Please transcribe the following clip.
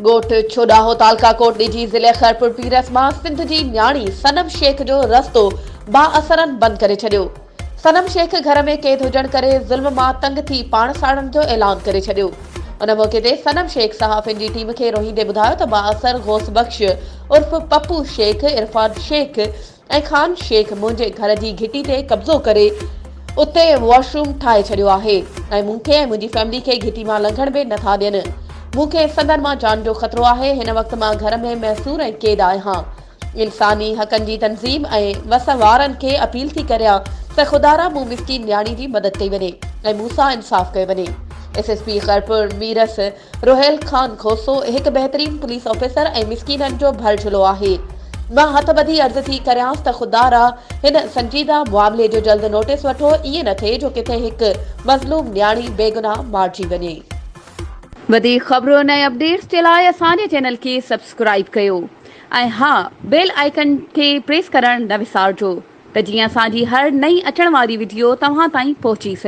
ڳوٺ ڇوڏاهو تعلقه ڪوٽڏيجي ضلعي خيرپور پيرس مان سنڌ جي نياڻي صنم شيخ جو رستو بااثرن بند ڪري ڇڏيو. صنم شيخ گهر ۾ قيد هجڻ ڪري ظلم مان تنگ ٿي پاڻ ساڙڻ جو اعلان ڪري ڇڏيو. ان موقعي تي صنم شيخ صحافين جي ٽيم کي روئيندي ٻڌايو ته بااثر غوث بخش عرف پپو شيخ، عرفان شيخ، ۽ خان شيخ منهنجي گهر جي گهٽي تي قبضو ڪري اتي واش روم ٺاهي ڇڏيو آهي ۽ مون کي ۽ منهنجي فيملي کي گهٽي مان لنگهڻ به نٿا ڏين. مون کي سندن مان جان جو خطرو آهي هن وقت مان گهر ۾ محصور ۽ قيد آهيان. انساني حقن جي تنظيم ۽ وس وارن کي اپيل ٿي ڪريان ته خدارا مون مسڪين نياڻي جي مدد ڪئي وڃي ۽ مون سان انصاف ڪيو وڃي. S S P Khairpur Mirs Rohail Khan Khoso هڪ بهترين پوليس آفيسر ۽ مسڪينن جو ڀر جهلو آهي. مان هٿ ٻڌي عرض ٿي ڪريانس ته خدارا هن سنجيده معاملي جو جلد نوٽيس وٺو ائين نه ٿئي جو ڪٿي هڪ مظلوم نياڻي بيگناهه مارجي وڃي. وڌيڪ خبرن ۽ اپڊيٽس جي لاء اسان جي چينل کي سبسڪرائيب ڪيو ۽ ها بيل آئيڪن کي پريس ڪرڻ نه وسارجو ته جيئن اسان جي هر نئين اچڻ واري وڊيو توهان تائين پهچي سگهي.